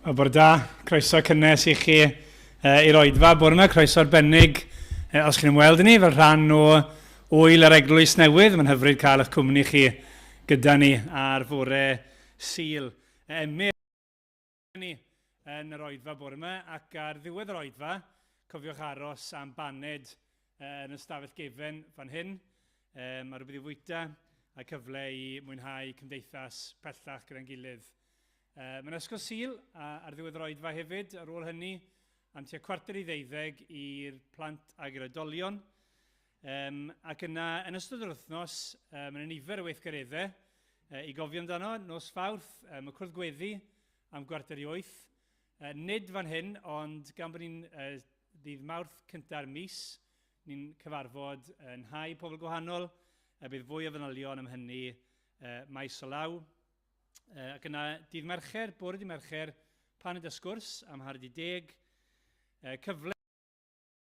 Wel, bore da, croeso cynnes i chi i'r oedfa bore yma, croeso arbennig os chi'n ymweld â ni fel rhan o wyl yr Eglwys Newydd. Mae'n hyfryd cael eich cwmni chi gyda ni ar fore Sul. Emyr ni yn yr oedfa bore yma ac ar ddiwedd yr oedfa, cofiwch aros am baned yn y stafell gefen fan hyn. Mae rhywbeth i fwyta a cyfle i mwynhau cymdeithas pellach gyda'n gilydd. Mae'n ysgol Sul ar ddiwedd yr oedfa hefyd, ar ôl hynny, am tua 11:45 i'r plant ag i'r oedolion. Um, ac yna, yn ystod yr wythnos, um, mae'n nifer o weithgareddau uh, i gofio amdano. Nos Fawrth, um, y cwrdd gweddi am 7:45. Nid fan hyn, ond gan bod ni'n uh, ddydd Mawrth cynta'r mis, ni'n cyfarfod yn nhai pobl gwahanol, a bydd fwy o fanylion am hynny uh, maes o law. Ac yna, dydd Mercher, bore dydd Mercher, paned a sgwrs am 9:30. Cyfle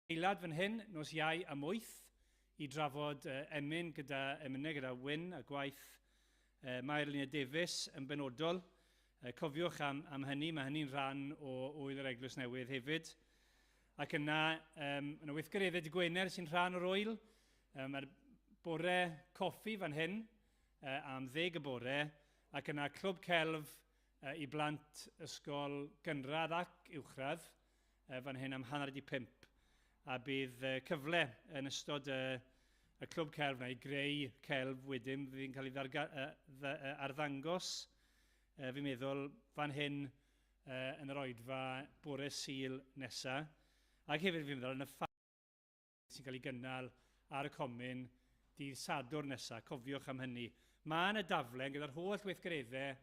aelad fan hyn, nos Iau am 8, i drafod emyn gyda emynau gyda Wyn a gwaith Mair Luned Davies yn benodol. Cofiwch am, am hynny, mae hynny'n rhan o Ŵyl yr Eglwys Newydd hefyd. Ac yna, um, yna weithgareddau dy Gwener sy'n rhan o'r ŵyl. Um, mae'r bore coffi fan hyn, am ddeg y bore, ac yna clwb celf i blant ysgol gynradd ac uwchradd fan hyn am 4:30. A bydd cyfle yn ystod y, y clwb celf na i greu celf wedyn fydd yn cael ei ddarga, arddangos, fi'n meddwl, fan hyn yn yr oedfa bore Sul nesa. Ac hefyd fi'n meddwl yn y sy'n cael ei gynnal ar y comin dydd Sadwrn nesaf, cofiwch am hynny. Mae yna daflen gyda'r holl weithgareddau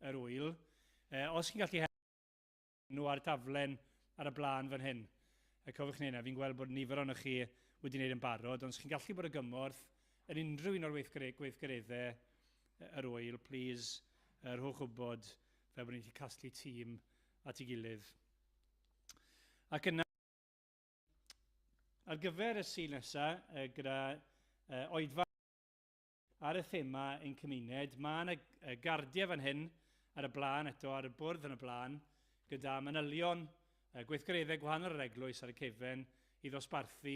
yr ŵyl. E, os chi'n gallu nhw ar daflen ar y blaen fan hyn. E, cofiwch wneud yna, fi'n gweld bod nifer ohonoch chi wedi wneud yn barod, ond os chi'n gallu bod o gymorth yn unrhyw un o'r weithgareddau yr ŵyl, please, rhowch wybod fel bod ni'n gallu casglu tîm at ei gilydd. Ac yna, Ar gyfer y Sul nesaf, gyda oedfa ar y thema ein cymuned, mae yna gardiau fan hyn ar y blaen eto, ar y bwrdd yn y blaen, gyda manylion gweithgareddau gwahanol yr eglwys ar y cefen i ddosbarthu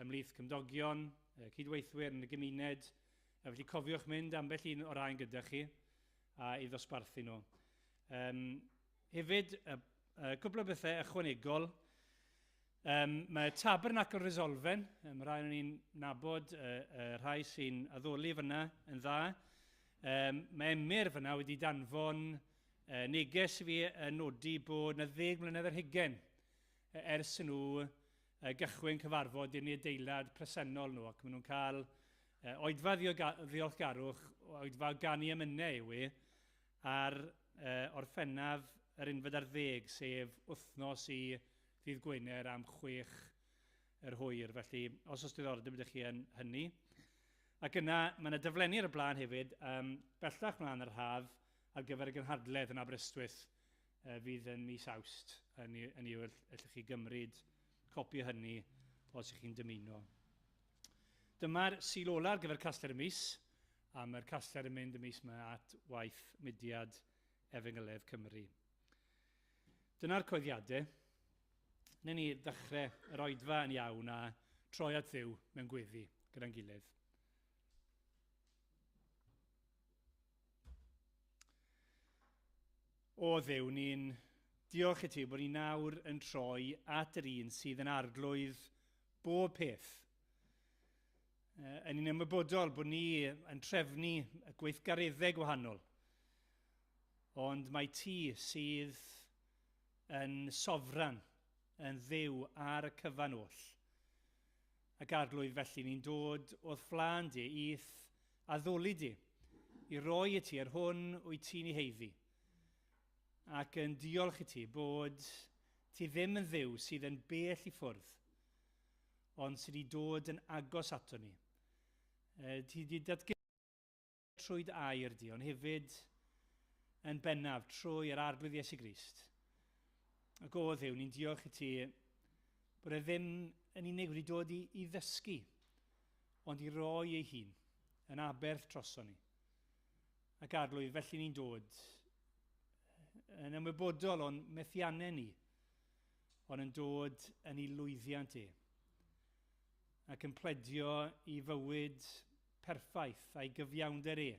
ymhlith cymdogion, cydweithwyr yn y gymuned. Felly cofiwch mynd ambell un o'r rhain gyda chi a i ddosbarthu nhw. Um, hefyd, cwpl o bethau ychwanegol. Um, mae Tabernacl Resolfen, mae rhai o'n ni'n nabod y rhai sy'n addoli fyna yn dda. Um, mae Emyr fyna wedi danfon neges i fi yn nodi bod na 20 mlynedd ar hugen ers nhw gychwyn cyfarfod i'r adeilad presennol nhw ac maen nhw'n cael oedfa ddiolchgarwch, oedfa ganu emynau yw e, ar Orffennaf yr 11, sef wythnos i ddydd Gwener am 6 yr hwyr. Felly, os oes diddordeb ydych chi yn hynny. Ac yna, mae yna dyflenni ar y blaen hefyd, um, bellach mlaen yr haf, ar gyfer y gynhadledd yn Aberystwyth uh, fydd yn mis Awst. Yn, yn yw, allwch chi gymryd copi o hynny os ych chi'n dymuno. Dyma'r Sul ola ar gyfer Casgliad y Mis, a mae'r casgliad yn mynd y mis yma at waith mudiad Efengyledd Cymru. Dyna'r coeddiadau. Neu ni ddechrau yr oedfa yn iawn a troi at Dduw mewn gweddi gyda'n gilydd. O Dduw, ni'n diolch i ti bod ni nawr yn troi at yr un sydd yn arglwydd bob peth. Yn ni'n ymwybodol bod ni yn trefnu y gweithgareddau gwahanol, ond mae ti sydd yn sofran, yn Dduw ar y cyfan oll. Ac arglwydd felly ni'n dod o'th flaen di i'th addoli di, i roi i ti yr hwn wyt ti'n ei haeddu, ac yn diolch i ti bod ti ddim yn Dduw sydd yn bell i ffwrdd, ond sydd wedi dod yn agos ato ni. Ti wedi datgelu trwy dy air di, ond hefyd yn bennaf trwy yr Arglwydd Iesu Grist. Ac o Dduw, ni'n diolch i ti bod e ddim yn unig wedi dod i, i ddysgu, ond i roi ei hun yn aberth droson ni. Ac Arglwydd, felly ni'n dod yn ymwybodol o'n methiannau ni, ond yn dod yn ei lwyddiant e, ac yn pledio i fywyd perffaith a'i gyfiawnder e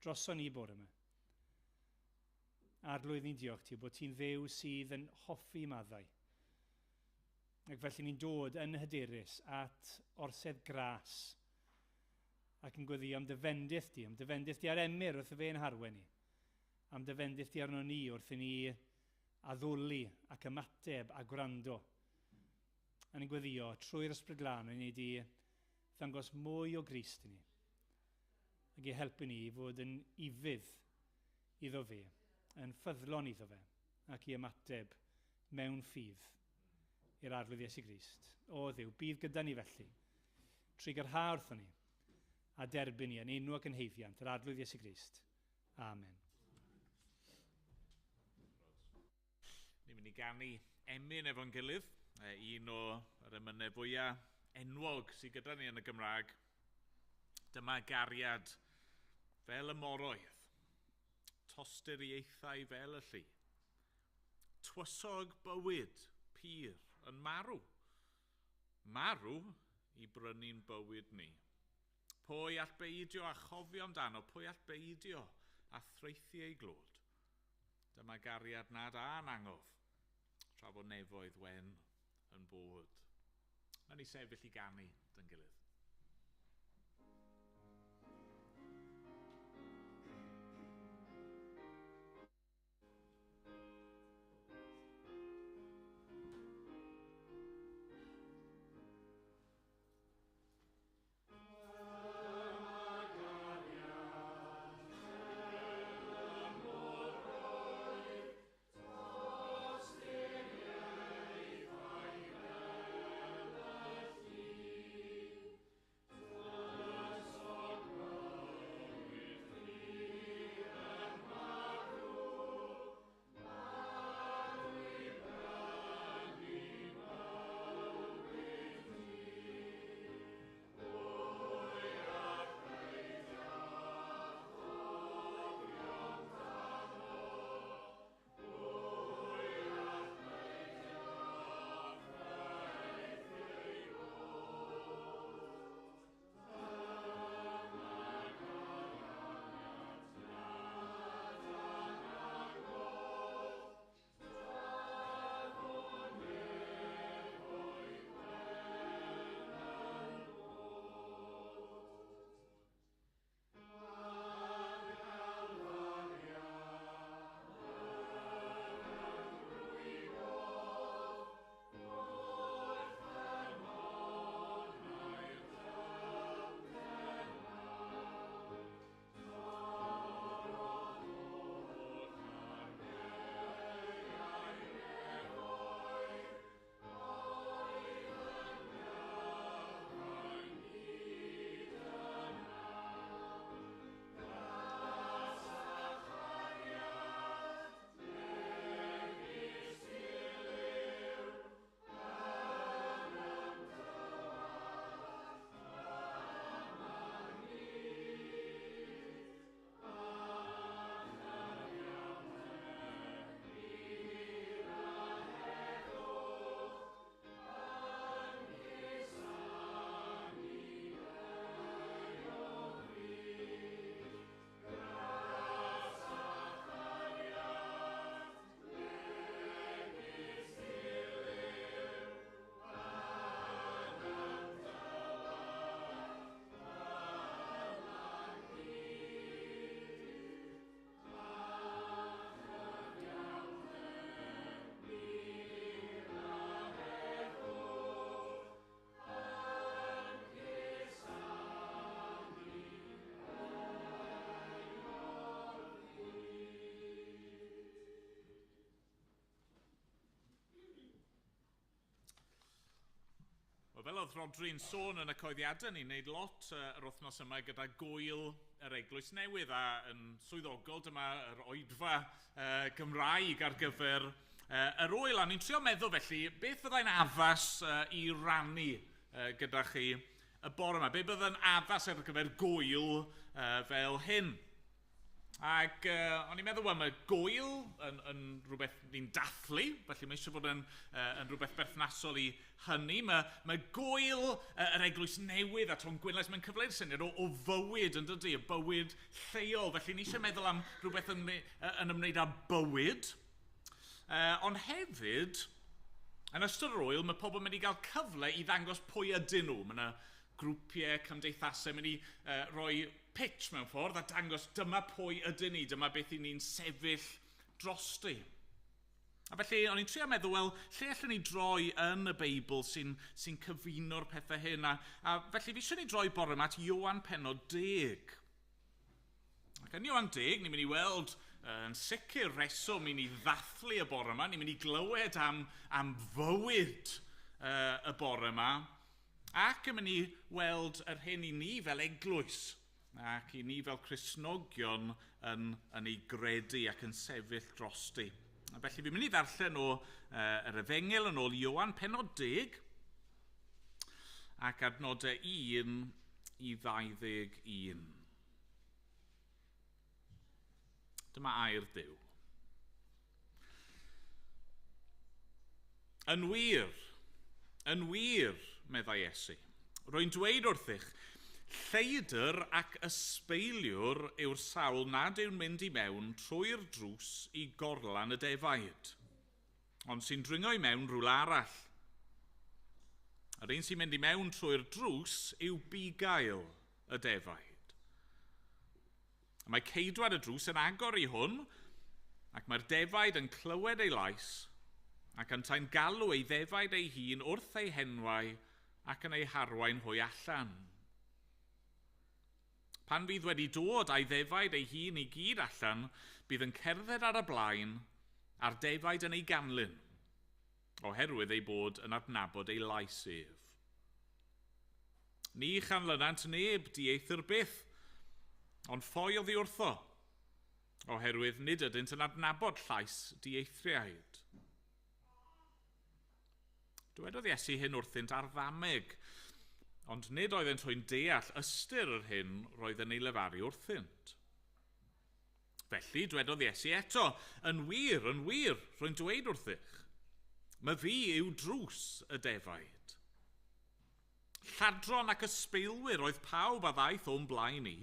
droson ni bore yma. Arglwydd, ni'n diolch ti bod ti'n Dduw sydd yn hoffi maddau. Ac felly ni'n dod yn hyderus at orsedd gras ac yn gweddio am dy fendith di, am dy fendith di ar Emyr wrth y fe'n harwen ni, am dy fendith di arno ni wrth i ni addoli ac ymateb a gwrando. A ni'n gweddio trwy'r Ysbryd Glân i ni di ddangos mwy o Grist i ni ac i helpu ni i fod yn ufudd iddo fe, yn ffyddlon iddo fe ac i ymateb mewn ffydd i'r Arglwydd Iesu Grist. O Dduw, bydd gyda ni felly. Trugarha wrthon ni a derbyn ni yn enw ac yn heifiant yr Arglwydd Iesu Grist. Amen. Ni'n mynd i ganu emyn efo'n gilydd, un o'r emynau fwyaf enwog sydd gyda ni yn y Gymraeg. Dyma gariad fel y moroedd, tosturiaethau fel y llu, twysog bywyd pur yn marw, marw i brynu'n bywyd ni. Pwy all beidio a chofio amdano, pwy all beidio a thraethu ei glod? Dyma gariad nad a'n angof, tra fod nefoedd wen yn bod. Nawn ni sefyll i ganu dy'n gilydd. Wel, fel oedd Rodri'n sôn yn y coeddiadau, ni'n neud lot yr wythnos yma gyda gwyl yr Eglwys Newydd a yn swyddogol dyma yr oedfa Gymraeg ar gyfer yr wyl. A ni'n trio meddwl felly, beth fyddai'n addas i rannu gyda chi y bore yma? Be byddai'n addas ar gyfer gwyl fel hyn? Ac o'n i'n meddwl, wel, mae gwyl yn rhywbeth ni'n dathlu, felly mae eisiau bod yn rhywbeth berthnasol i hynny. Mae gwyl yr eglwys newydd a Tongwynlais, mae'n cyfleu'r syniad o fywyd yn dydy, y bywyd lleol. Felly ni eisiau meddwl am rhywbeth yn ymwneud â bywyd. Ond hefyd, yn ystod yr wyl, mae pobl yn mynd i gael cyfle i ddangos pwy ydyn nhw. Mae yna grwpiau, cymdeithasau, mynd i roi pitch mewn ffordd a dangos dyma pwy ydyn ni, dyma beth i ni'n sefyll drosti. A felly, o'n i'n trio meddwl, wel, lle allwn ni droi yn y Beibl sy'n cyfuno'r pethau hyn? A felly, fi eisiau ni droi bore yma at Ioan pennod 10. Ac yn Ioan 10, ni'n mynd i weld yn sicr reswm i ni ddathlu y bore yma, ni'n mynd i glywed am fywyd y bore yma, ac yn mynd i weld yr hyn i ni fel eglwys ac i ni fel Cristnogion yn ei gredu ac yn sefyll drosti. A felly fi'n mynd i ddarllen o yr Efengyl yn ôl Ioan pennod 10 ac adnodau 1 i 21. Dyma air Duw. Yn wir, meddai Iesu, rwy'n dweud wrthych, lleidr ac ysbeiliwr yw'r sawl nad yw'n mynd i mewn trwy'r drws i gorlan y defaid, ond sy'n dringo i mewn rhywle arall. Yr un sy'n mynd i mewn trwy'r drws yw bugail y defaid. Mae ceidwad y drws yn agor i hwn, ac mae'r defaid yn clywed ei lais, ac yntau'n galw ei ddefaid ei hun wrth ei henwau ac yn ei harwain hwy allan. Pan fydd wedi dod a'i ddefaid ei hun i gyd allan, bydd yn cerdded ar y blaen a'r defaid yn ei ganlyn, oherwydd ei bod yn adnabod ei lais ef. Ni chanlynant neb dieithr byth, ond ffoi oddi wrtho, oherwydd nid ydynt yn adnabod llais dieithriaid. Dywedodd Iesu hyn wrthynt ar ddameg, ond nid oeddent hwy'n deall ystyr yr hyn roedd yn ei lefaru wrthynt. Felly, dwedodd Iesu eto, yn wir, rwy'n dweud wrthych, mae fi yw drws y defaid. Lladron ac ysbeilwyr oedd pawb a ddaeth o'm blaen i,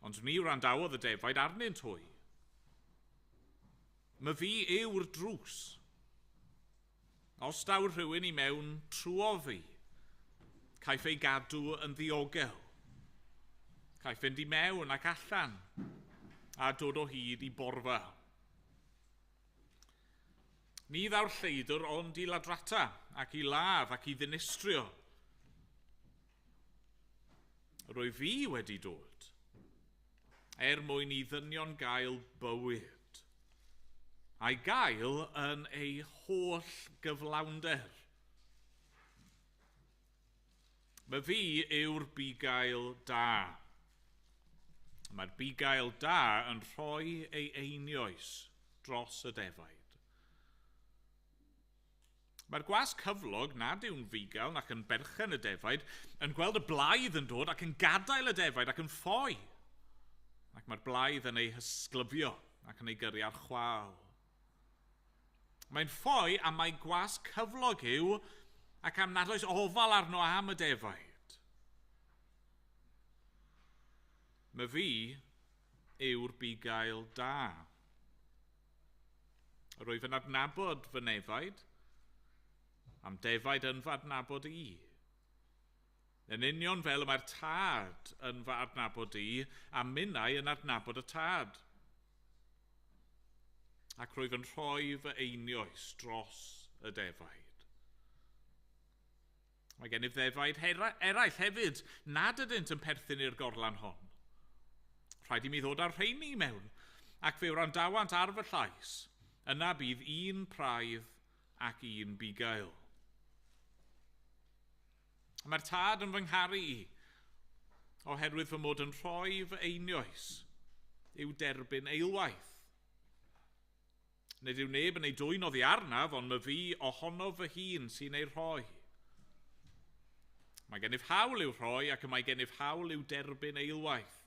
ond ni wrandawodd y defaid arnynt hwy. Mae fi yw'r drws. Os daw rhywun i mewn trwo fi, caiff ei gadw yn ddiogel. Caiff fynd i mewn ac allan a dod o hyd i borfa. Ni ddaw'r lleidr ond i ladrata ac i ladd ac i ddinistrio. Rwyf fi wedi dod er mwyn i ddynion gael bywyd, a'i gael yn ei holl gyflawnder. Mae fi yw'r bugail da. Mae'r bugail da yn rhoi ei einioes dros y defaid. Mae'r gwas cyflog nad yw'n fugail nac yn berchen y defaid yn gweld y blaidd yn dod ac yn gadael y defaid ac yn ffoi. Ac mae'r blaidd yn ei hysglyfio ac yn ei gyrru ar chwâl. Mae'n ffoi am mai gwas cyflog yw ac am nad oes ofal arno am y defaid. Mae fi yw'r bugail da. Rwyf yn adnabod fy nefaid, am defaid yn fy adnabod i. Yn union fel y mae'r tad yn fy adnabod i, a minnau yn adnabod y tad. Ac rwyf yn rhoi fy einioes dros y defaid. Mae gennyf ddefaid eraill hefyd nad ydynt yn perthyn i'r gorlan hon. Rhaid i mi ddod â'r rheini i mewn, ac fe wrandawant ar fy llais. Yna bydd un praidd ac un bugail. Mae'r tad yn fy ngharu i, oherwydd fy mod yn rhoi fy einioes i'w derbyn eilwaith. Nid yw neb yn ei dwyn oddi arnaf, ond mae fi ohono fy hun sy'n ei rhoi. Mae gennyf hawl i'w rhoi ac y mae gennyf hawl i'w derbyn eilwaith.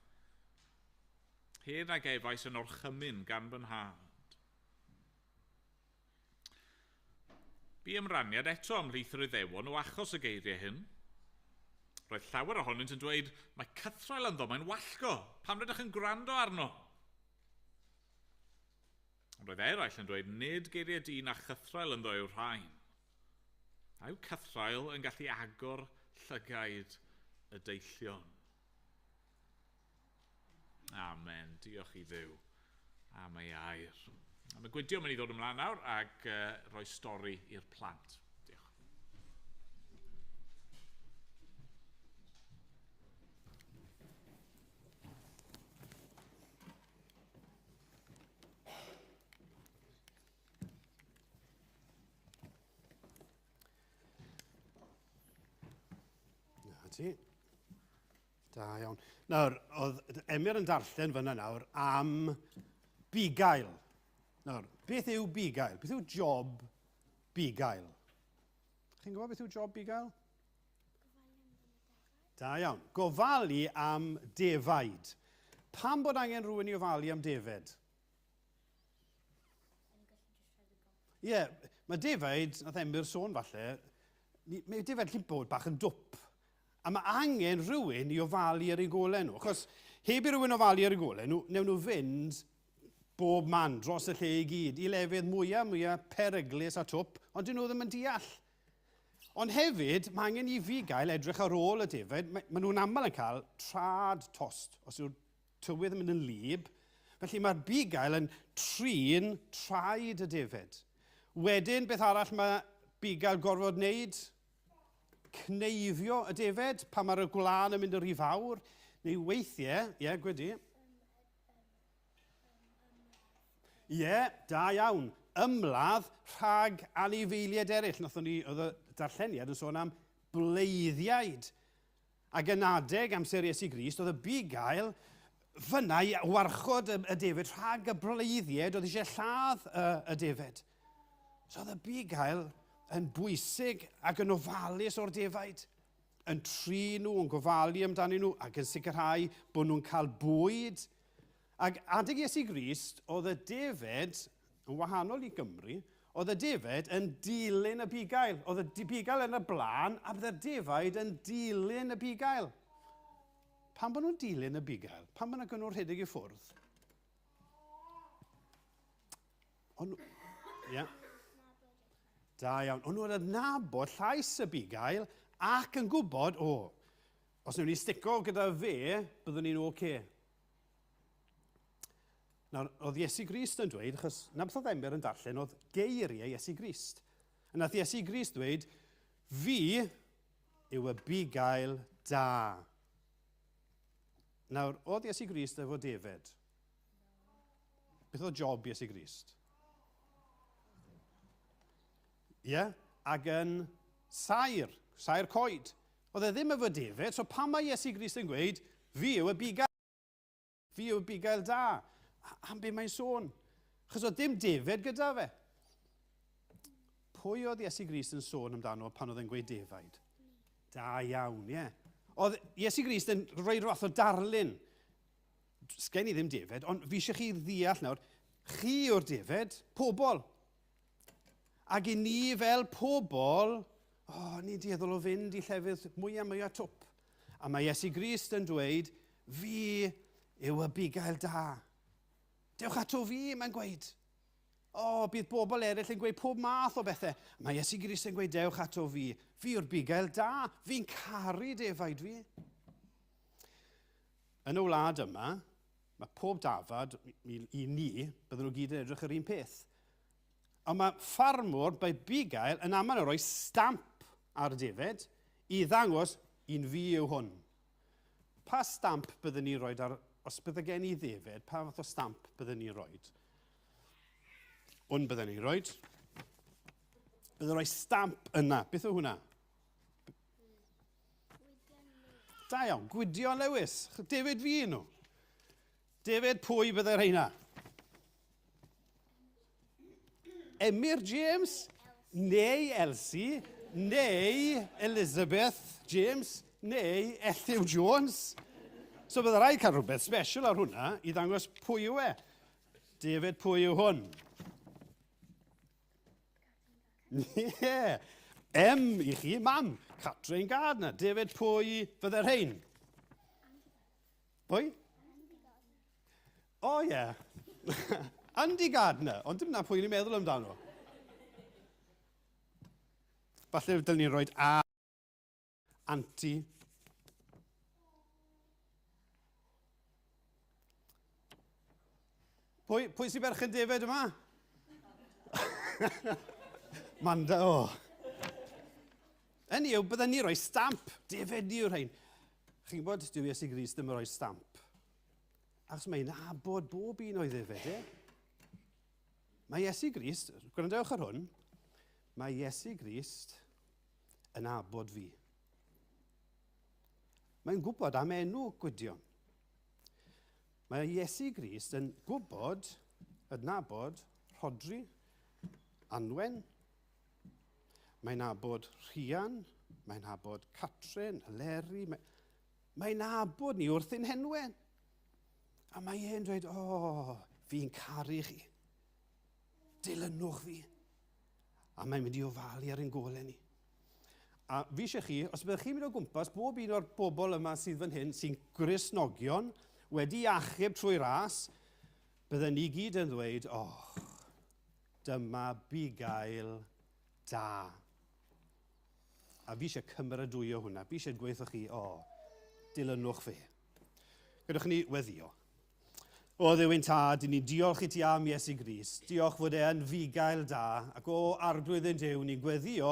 Pe na gefais yn orchymyn gan fy nhad. Bu ymraniad eto ymhlith yr Iddewon o achos y geiriau hyn. Roedd llawer ohonynt yn dweud, mae cythraul ynddo, mae'n wallgo, pam rydych yn gwrando arno? Ond roedd eraill yn dweud, nid geiriau dyn a chythraul ynddo yw'r rhain. A yw cythraul yn gallu agor llygaid y deillion? Amen. Diolch i Dduw am ei air. A mae Gwydio mynd i ddod ymlaen nawr ac uh, rhoi stori i'r plant. Diolch. Na ti. Da iawn. Nawr, oedd Emyr yn darllen fyna nawr am bugail. Nawr, beth yw bugail? Beth yw job bugail? Chi'n gwybod beth yw job bugail? Da iawn. Gofalu am defaid. Pam bod angen rhywun i ofalu am defed? Ie, yeah, mae defaid, nath Emyr sôn falle, mae defaid gallu bod bach yn dwp. A mae angen rhywun i ofalu ar eu golau nhw. Achos heb i rhywun ofalu ar eu golau nhw, newn nhw fynd bob man dros y lle i gyd, i lefydd mwyaf, mwyaf peryglus a twp, ond dyn nhw ddim yn deall. Ond hefyd, mae angen i fi gael edrych ar ôl y defaid. Mae, maen nhw'n aml yn cael trad tost, os yw'r tywydd yn mynd yn lib. Felly mae'r bugail yn trin traed y defaid. Wedyn, beth arall mae bugail gorfod wneud? Cneifio y defaid pan mae'r gwlân yn mynd yn rhy fawr, neu weithiau, ie, yeah, gwedi. Ie, yeah, da iawn. Ymladd rhag anifeiliaid eraill. Nathon ni, oedd y darlleniad yn sôn am bleiddiaid. Ac yn adeg amser Iesu Grist, oedd y bugail fyna i warchod y, y defed rhag y bleiddiaid oedd eisiau lladd y, y defed. So oedd y bugail yn bwysig ac yn ofalus o'r defaid, yn trin nhw, yn gofalu amdanyn nhw ac yn sicrhau bod nhw'n cael bwyd. Ac adeg Iesu Grist, oedd y defed, yn wahanol i Gymru, oedd y defaid yn dilyn y bugail. Oedd y bugail yn y blaen a bydde'r defaid yn dilyn y bugail. Pam bod nhw'n dilyn y bugail? Pam bod nhw'n rhedeg i ffwrdd? Ond, ie. Yeah. Da iawn. O'n nhw'n adnabod llais y bugail ac yn gwybod, o, os wnawn ni stico gyda fe, byddwn ni'n oce. Okay. Nawr, oedd Iesu Grist yn dweud, achos na beth oedd Emyr yn darllen, oedd geiriau Iesu Grist. A nath Iesu Grist dweud, fi yw y bugail da. Nawr, oedd Iesu Grist efo defed? Beth oedd job Iesu Grist? Ie, yeah, ac yn saer, saer coed. Oedd e ddim efo defed, so pan mae Iesu Grist yn gweud, fi yw y bugail Fi yw'r bugail da. Am be mae'n sôn? Achos oedd dim defed gyda fe. Pwy oedd Iesu Grist yn sôn amdano pan oedd e'n gweud defaid? Da iawn, ie. Yeah. Oedd Iesu Grist yn rhoi rhywbeth o darlun. Sgen i ddim defed, ond fi eisiau chi ddeall nawr, chi yw'r defed, pobl. Ac i ni fel pobl, oh, ni'n dueddol o fynd i llefydd mwy a mwy a twp. A mae Iesu Grist yn dweud, fi yw y bugail da. Dewch ato fi, mae'n gweud. O, oh, bydd bobl eraill yn gweud pob math o bethau. Mae Iesu Grist yn gweud, dewch ato fi. Fi yw'r bugail da. Fi'n caru defaid fi. Yn y wlad yma, Mae pob dafad, i, i ni, bydden nhw gyd yn edrych yr un peth. Ond mae ffarmwr by bugail yn aml yn rhoi stamp ar y defed i ddangos un fi yw hwn. Pa stamp bydden ni'n rhoi ar, os bydde gen i ddefed, pa fath o stamp bydden ni'n rhoi? Hwn bydden ni'n rhoi. Bydden rhoi stamp yna. Beth yw hwnna? Da iawn, Gwydion Lewis. David fi nhw. David, pwy bydde rheina? Emyr James, neu Elsie, neu Elizabeth James, neu Elliw Jones. So bydde rhaid cael rhywbeth special ar hwnna i ddangos pwy yw e. David, pwy yw hwn? Ie! Yeah. M i chi, mam, Catrin Gardner. David, pwy fydde rhain? Pwy? O, oh, ie. Yeah. Andy Gardner, ond dim na pwy ni'n meddwl amdano. Falle dylen ni roi A anti. Pwy, pwy sy'n berchen defaid yma? Manda, o. Oh. Hynny yw, bydden ni rhoi stamp. Defaid ni yw'r rhain. Chi'n gwybod, dyw Iesu Grist ddim yn rhoi stamp. Achos mae'n nabod bob un o'i ddefed e. Mae Iesu Grist, gwrandewch ar hwn, mae Iesu Grist yn abod fi. Mae'n gwybod am enw Gwydion. Mae Iesu Grist yn gwybod, adnabod Rhodri, Anwen, mae'n nabod Rhian, mae'n nabod Catrin, Leri, mae'n mae nabod ni wrth ein henwen. A mae e'n dweud, o, oh, fi'n caru chi. Dilynwch fi. A mae'n mynd i ofalu ar ein golau ni. A fi eisiau chi, os byddwch chi'n mynd o gwmpas, bob un o'r bobl yma sydd fan hyn, sy'n Gristnogion, wedi achub trwy ras, bydden ni gyd yn dweud, oh, dyma bugail da. A fi eisiau cymeradwyo hwnna. Fi eisiau gweithio chi, o, oh, dilynwch fe. Gadewch ni weddio. O Dduw ein tad, i ni'n diolch i ti am Iesu Grist. Diolch fod e yn fugail da, ac o arglwydd ein Duw, ni'n gweddio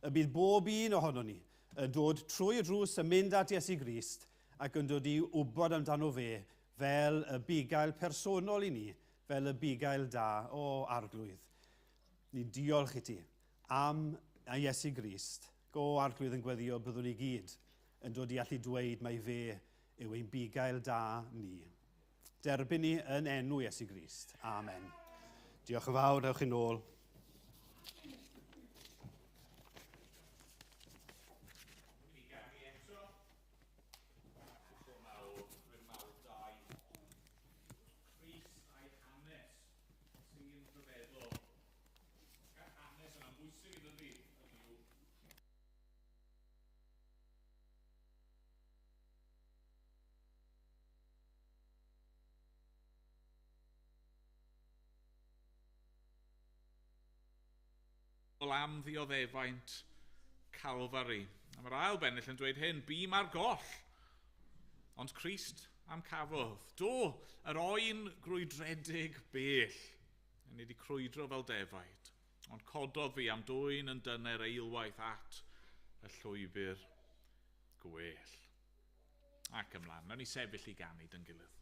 y bydd bob un ohono ni yn dod trwy y drws yn mynd at Iesu Grist ac yn dod i wybod amdano fe fel y bugail personol i ni, fel y bugail da o arglwydd. Ni'n diolch i ti am Iesu Grist. Go arglwydd yn gweddio byddwn ni gyd yn dod i allu dweud mai fe yw ein bugail da ni. Derbyn ni yn enw Iesu Grist. Amen. Diolch yn fawr, ewch chi'n ôl. Am ddioddefaint Calfari. A mae'r ail bennill yn dweud hyn, bûm ar goll, ond Crist am cafodd. Do, yr oen grwydredig bell. Ni wedi crwydro fel defaid, ond cododd fi am dwyn yn dyner eilwaith at y llwybr gwell. Ac ymlaen, nawn ni sefyll i ganu dyn gilydd.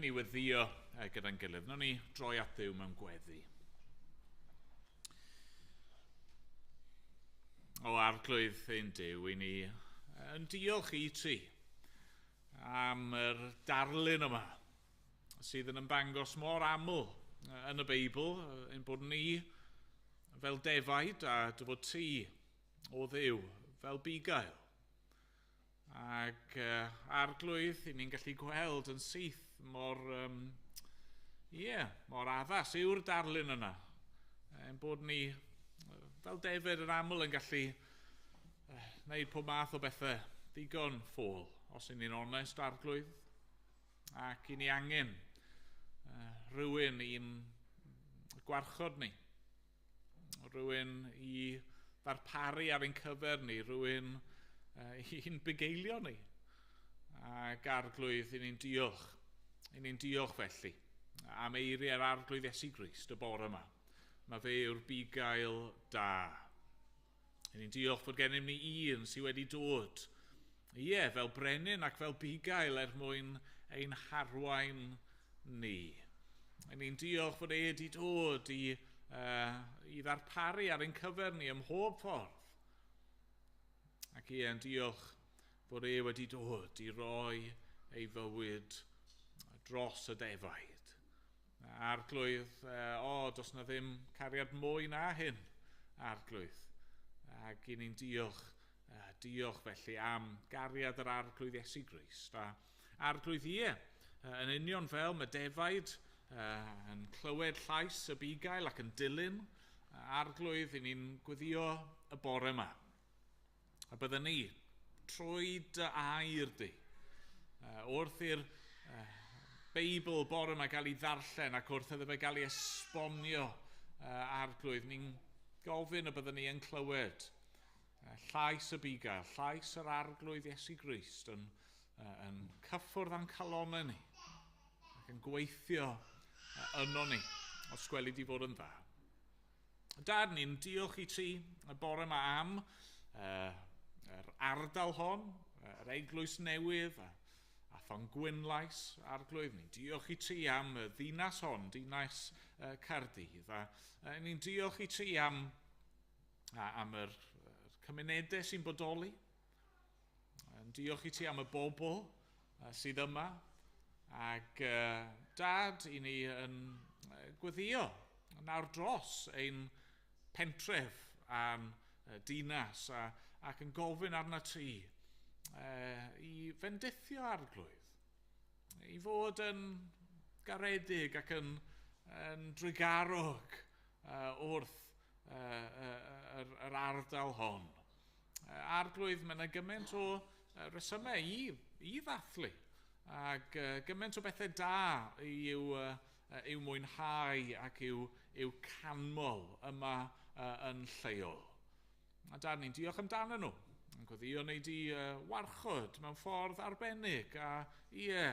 ni weddio gyda'n gilydd. Wnawn ni droi at Dduw mewn gweddi. O Arglwydd ein Duw, i ni yn diolch i ti am yr darlun yma sydd yn ymddangos mor aml yn y Beibl, ein bod ni fel defaid a dy fod ti o Dduw fel bugail. Ac Arglwydd, i ni'n gallu gweld yn syth mor, yeah, mor addas yw'r darlun yna. Ein bod ni, fel defaid yn aml, yn gallu wneud pob math o bethau digon ffôl, os y'n ni'n onest, Arglwydd. Ac i ni angen rhywun i'n gwarchod ni, rhywun i ddarparu ar ein cyfer ni, rhywun i'n bugeilio ni. Ac Arglwydd, i ni'n diolch, i ni'n diolch felly am eiriau'r Arglwydd Iesu Grist y bore yma. Mae fe yw'r bugail da. I ni'n diolch fod gennym ni un sydd wedi dod, ie, fel brenin ac fel bugail er mwyn ein harwain ni. I ni'n diolch fod e wedi dod i ddarparu ar ein cyfer ni ym mhob ffordd. Ac ie, yn diolch fod e wedi dod i roi ei fywyd dros y defaid. Arglwydd, o, does na ddim cariad mwy na hyn, Arglwydd. Ac i ni'n diolch, diolch felly am gariad yr Arglwydd Iesu Grist. A Arglwydd, ie, yn union fel mae defaid yn clywed llais y bugail ac yn dilyn, Arglwydd, i ni'n gweddio y bore yma. A byddwn ni, trwy dy air di, wrth i'r Beibl bore yma gael ei ddarllen ac wrth iddo fe gael ei esbonio, Arglwydd, ni'n gofyn y byddwn ni yn clywed llais y bugail, llais yr Arglwydd Iesu Grist yn cyffwrdd â'n calonnau ni ac yn gweithio yno ni, os gweli di fod yn dda. Dad, ni'n diolch i ti y bore yma am yr ardal hon, yr eglwys newydd, a Thongwynlais, Arglwydd. Ni'n diolch i ti am y ddinas hon, dinas Caerdydd. A ni'n diolch i ti am yr cymunedau sy'n bodoli. Yn diolch i ti am y bobl sydd yma. Ac Dad, i ni yn gweddio nawr dros ein pentref a'n dinas ac yn gofyn arna ti i fendithio, Arglwydd, i fod yn garedig ac yn drugarog wrth yr ardal hon. Arglwydd, mae yna gymaint o resymau i ddathlu ac gymaint o bethau da i'w mwynhau ac i'w canmol yma yn lleol. A Dad, ni'n diolch amdano nhw. Yn gweddio wnei di warchod mewn ffordd arbennig a ie,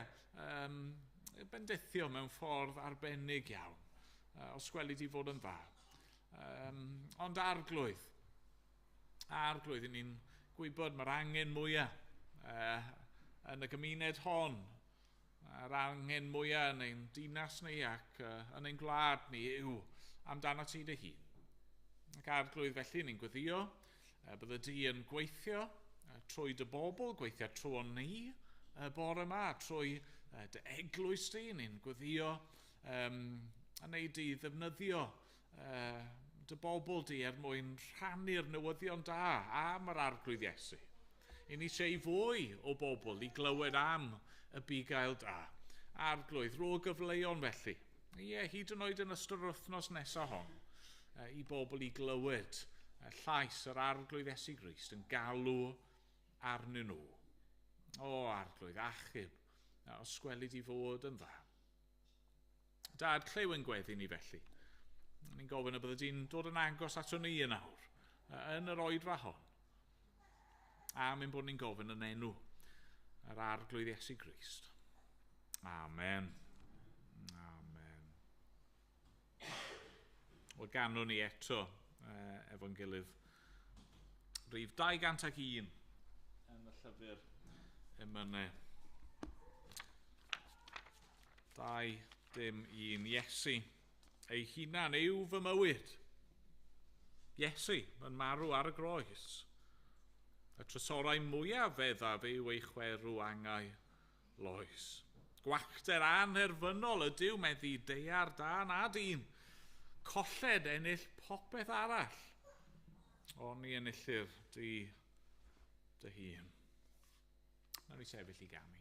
bendithio mewn ffordd arbennig iawn, os gweli di fod yn dda. Ond Arglwydd, Arglwydd, ni'n gwybod mae'r angen mwyaf yn y gymuned hon, a'r angen mwyaf yn ein dinas ni ac yn ein gwlad ni yw amdano ti dy hun. Ac Arglwydd, felly ni'n gweddio bydde di yn gweithio trwy dy bobl, gweithio trwy ni y bore yma, trwy dy eglwys di, ni'n gweddio a wneud di ddefnyddio dy bobl di er mwyn rhannu'r newyddion da am yr Arglwydd Iesu. I ni eisiau fwy o bobl i glywed am y bugail da. Arglwydd, rho gyfleon felly. Ie, hyd yn oed yn ystod yr wythnos nesaf hon, i bobl i glywed llais yr Arglwydd Iesu Grist yn galw arnyn nhw. O, Arglwydd, achub, os gweli di fod yn dda. Dad, clyw ein gweddi ni felly. Ni'n gofyn y bydde di'n dod yn agos ato ni yn awr, yn yr oedfa hon. Am ein bod ni'n gofyn yn enw yr Arglwydd Iesu Grist. Amen. Amen. Wel, ganwn ni eto efo'n gilydd rhif 201 yn y llyfr emynau. 2, dim 1. Iesu, ei hunan yw fy mywyd. Iesu yn marw ar y groes. Y trysorau mwyaf feddaf yw ei chwerw angau loes. Gwacter anherfynol ydyw meddu daear dan a dyn. Colled ennill popeth arall. Oni enillir di dy hun. Nawn ni sefyll i ganu.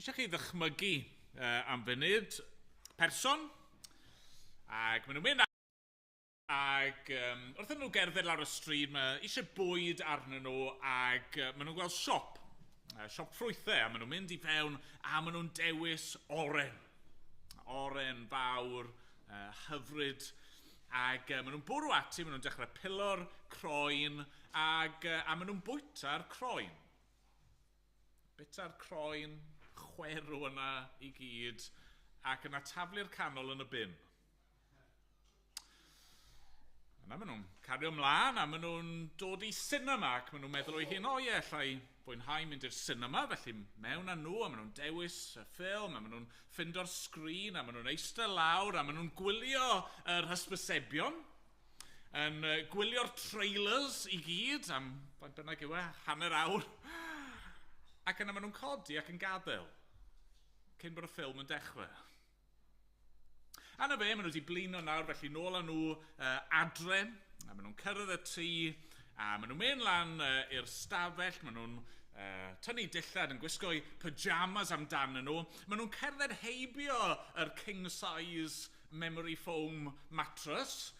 Eisiau chi ddychmygu am funud person, ac maen nhw'n mynd ac wrth nhw gerdded lawr y stryd, mae eisiau bwyd arnyn nhw, ac maen nhw'n gweld siop, siop ffrwythau, a maen nhw'n mynd i fewn, a maen nhw'n dewis oren. Oren fawr, hyfryd, ac maen nhw'n bwrw ati, maen nhw'n dechrau pilo'r croen, ac, a maen nhw'n bwyta'r croen. Bwyta'r croen chwerw yna i gyd, ac yna taflu'r canol yn y bin. Yna maen nhw'n cario ymlaen, a maen nhw'n dod i cinema, ac maen nhw'n meddwl o'i hun, o ie, allai fwynhau mynd i'r cinema, felly mewn â nhw, a maen nhw'n dewis y ffilm, a maen nhw'n ffindo'r sgrin, a maen nhw'n eistedd lawr, a maen nhw'n gwylio yr hysbysebion, yn gwylio'r trailers i gyd, am faint bynnag yw e, hanner awr, ac yna maen nhw'n codi ac yn gadael, cyn bod y ffilm yn dechrau. A na fe, maen nhw wedi blino nawr, felly nôl â nhw adre, a maen nhw'n cyrraedd y tŷ, a maen nhw'n mynd lan i'r stafell, maen nhw'n tynnu dillad yn gwisgo'u pyjamas amdanyn nhw, maen nhw'n cerdded heibio yr king size memory foam mattress,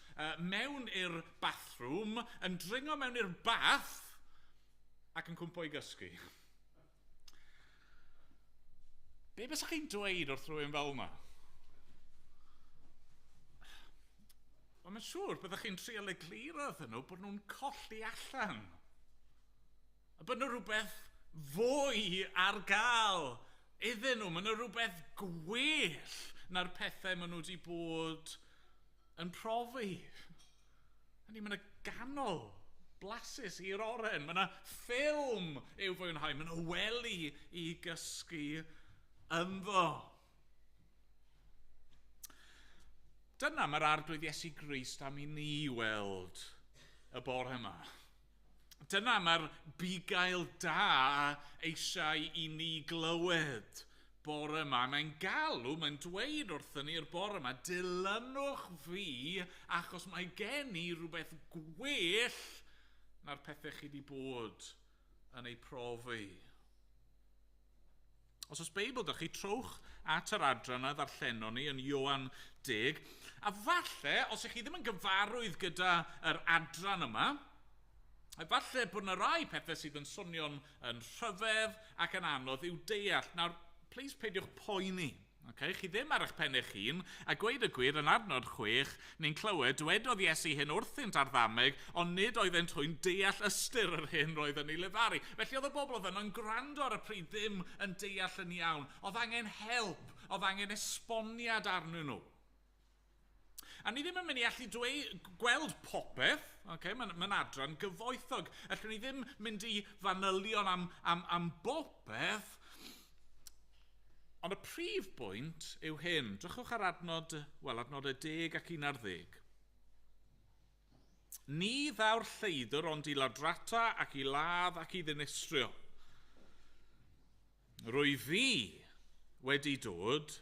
mewn i'r bathroom, yn dringo mewn i'r bath, ac yn cwmpo i gysgu. Be bysach chi'n dweud wrth rhywun fel yma? Wel, mae'n siŵr byddwch chi'n trial egluro iddyn nhw bod nhw'n colli allan. A bod nhw rhywbeth fwy ar gael Iddyn nhw, mae yna rhywbeth gwell na'r pethau maen nhw wedi bod yn profi. Hynny, mae yna ganol blasus i'r oren. Mae yna ffilm i'w fwynhau. Mae yna wely i gysgu ynddo. Dyna mae'r Arglwydd Iesu Grist am i ni weld y bore yma. Dyna mae'r bugail da eisiau i ni glywed bore yma. Mae'n galw, mae'n dweud wrthyn ni'r bore yma, dilynwch fi achos mae gen i rhywbeth gwell na'r pethau chi wedi bod yn eu profi. Os oes Beibl da chi, trowch at yr adran a ddarllenon ni yn Ioan 10. A falle, os ych chi ddim yn gyfarwydd gyda yr adran yma, falle bod yna rai pethau sydd yn swnio'n yn rhyfedd ac yn anodd i'w deall. Nawr, please peidiwch poeni. Okay? Chi ddim ar eich pen eich hun, a gweud y gwir yn adnod 6, ni'n clywed, dwedodd Iesu hyn wrthynt ar ddameg, ond nid oeddent hwy'n deall ystyr yr hyn roedd yn ei lefaru. Felly oedd y bobl oedd yno'n gwrando ar y pryd ddim yn deall yn iawn. Oedd angen help, oedd angen esboniad arnyn nhw. A ni ddim yn mynd i allu dweud, gweld popeth, okay? Mae'n ma adran gyfoethog. Allwn ni ddim mynd i fanylion am bopeth, ond y prif bwynt yw hyn. Drychwch ar adnod, wel, adnodau 10 ac 11. Ni ddaw'r lleidr ond i ladrata ac i ladd ac i ddinistrio. Rwy fi wedi dod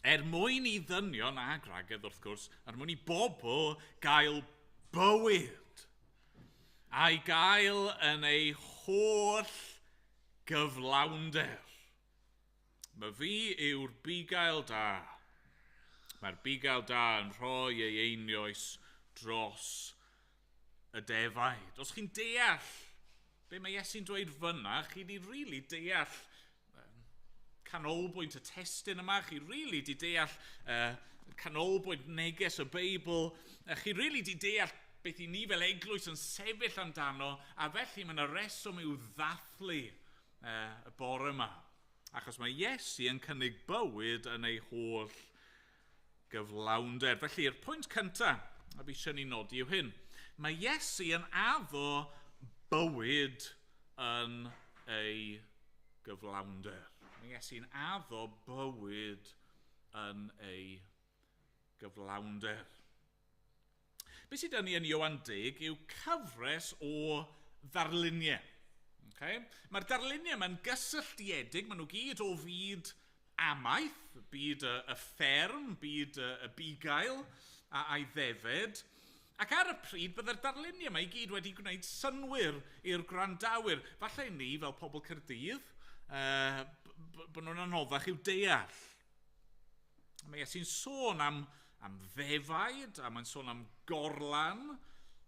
er mwyn i ddynion a gwragedd wrth gwrs, er mwyn i bobl gael bywyd a'i gael yn ei holl gyflawnder. Mae fi yw'r bugail da. Mae'r bugail da yn rhoi ei einioes dros y defaid. Os chi'n deall be mae Iesu'n dweud fyna, chi di really deall canolbwynt y testun yma, chi really di deall canolbwynt neges y Beibl, chi really di deall beth i ni fel eglwys yn sefyll amdano, a felly mae yna reswm i'w ddathlu y bore yma. Achos mae Iesu yn cynnig bywyd yn ei holl gyflawnder. Felly, yr pwynt cyntaf a fi eisiau ni nodi yw hyn. Mae Iesu yn addo bywyd yn ei gyflawnder. Mae Iesu'n addo bywyd yn ei gyflawnder. Be sydd 'da ni yn Ioan 10 yw cyfres o ddarluniau. Okay? Mae'r darluniau yma'n gysylltiedig, maen nhw gyd o fyd amaeth, byd y fferm, byd y bugail a'i ddefed. Ac ar y pryd, byddai'r darluniau yma i gyd wedi gwneud synnwyr i'r gwrandawyr. Falle ni, fel pobl Caerdydd, bod nhw'n anoddach i'w deall. Mae Iesu'n sôn am ddefaid, a mae'n sôn am gorlan,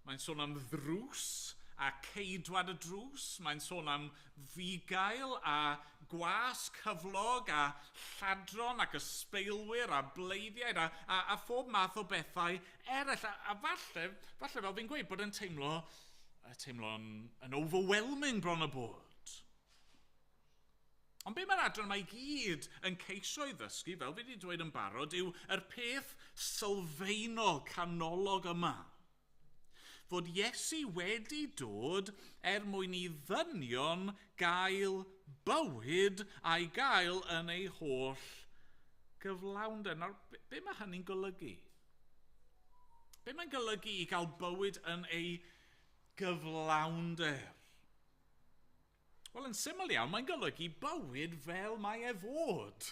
mae'n sôn am ddrws a ceidwad y drws, mae'n sôn am fugail a gwas cyflog a lladron ac ysbeilwyr a bleiddiaid a phob math o bethau eraill. A falle fel fi'n gweud, bod yn teimlo'n yn overwhelming bron o bod. Ond be mae'r adran yma i gyd yn ceisio ei ddysgu, fel fi wedi dweud yn barod, yw yr peth sylfaenol canolog yma. Fod Iesu wedi dod er mwyn i ddynion gael bywyd a'i gael yn ei holl gyflawnder. Nawr, be mae hynny'n golygu? Be mae'n golygu i gael bywyd yn ei gyflawnder? Wel, yn syml iawn, mae'n golygu bywyd fel mae e fod.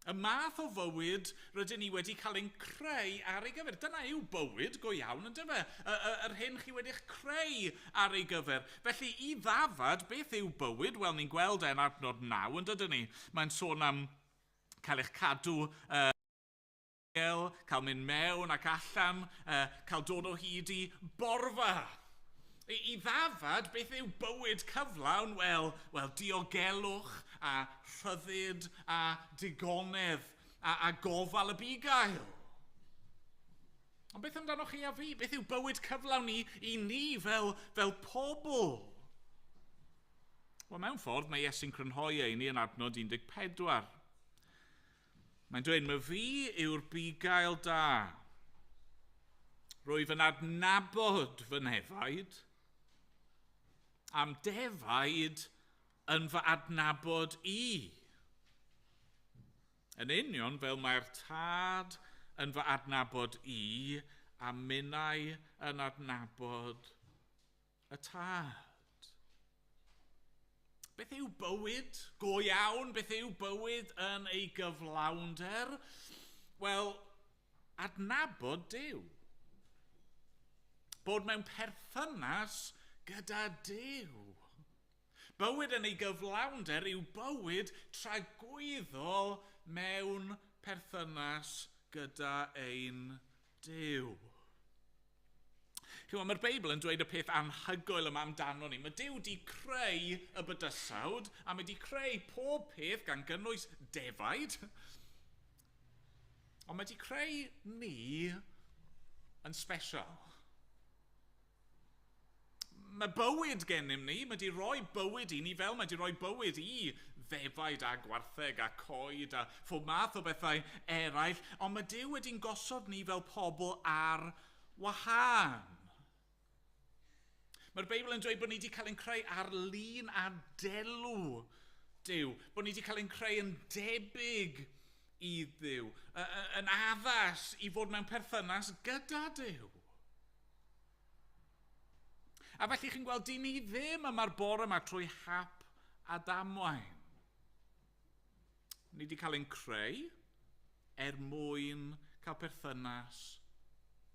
Y math o fywyd rydyn ni wedi cael ein creu ar ei gyfer. Dyna yw bywyd go iawn, yndyfe? Yr hyn chi wedi'ch creu ar ei gyfer. Felly, i ddafad, beth yw bywyd? Wel, ni'n gweld e'n adnod 9, yn dydyn ni? Mae'n sôn am cael eich cadw, cael mynd mewn ac allan, cael dod o hyd i borfa. I ddafad, beth yw bywyd cyflawn? Wel, diogelwch a rhyddid a digonedd a gofal y bugail. Ond beth amdanoch chi a fi? Beth yw bywyd cyflawn i ni fel pobl? Wel, mewn ffordd, mae Iesu'n crynhoi ei ni yn adnod 14. Mae'n dweud, mae fi yw'r bugail da. Rwyf yn adnabod fy nefaid, am defaid yn fy adnabod i. Yn union fel mae'r tad yn fy adnabod i, a minnau yn adnabod y tad. Beth yw bywyd go iawn? Beth yw bywyd yn ei gyflawnder? Wel, adnabod Duw. Bod mewn perthynas gyda Duw. Bywyd yn ei gyflawnder yw bywyd tragwyddol mewn perthynas gyda ein Duw. Chi'mod, mae'r Beibl yn dweud y peth anhygoel yma amdano ni. Mae Duw wedi creu y bydysawd, a mae wedi creu pob peth gan gynnwys defaid. Ond mae wedi creu ni yn special. Mae bywyd gennym ni, mae wedi rhoi bywyd i ni fel mae wedi rhoi bywyd i ddefaid a gwartheg a coed a phob math o bethau eraill, ond mae Duw wedi'n gosod ni fel pobl ar wahân. Mae'r Beibl yn dweud bod ni wedi cael ein creu ar lun a delw Duw, bod ni wedi cael ein creu yn debyg i Dduw, yn addas i fod mewn perthynas gyda Duw. A felly chi'n gweld, dyn ni ddim yma'r bore yma trwy hap a damwain. Ni wedi cael ein creu er mwyn cael perthynas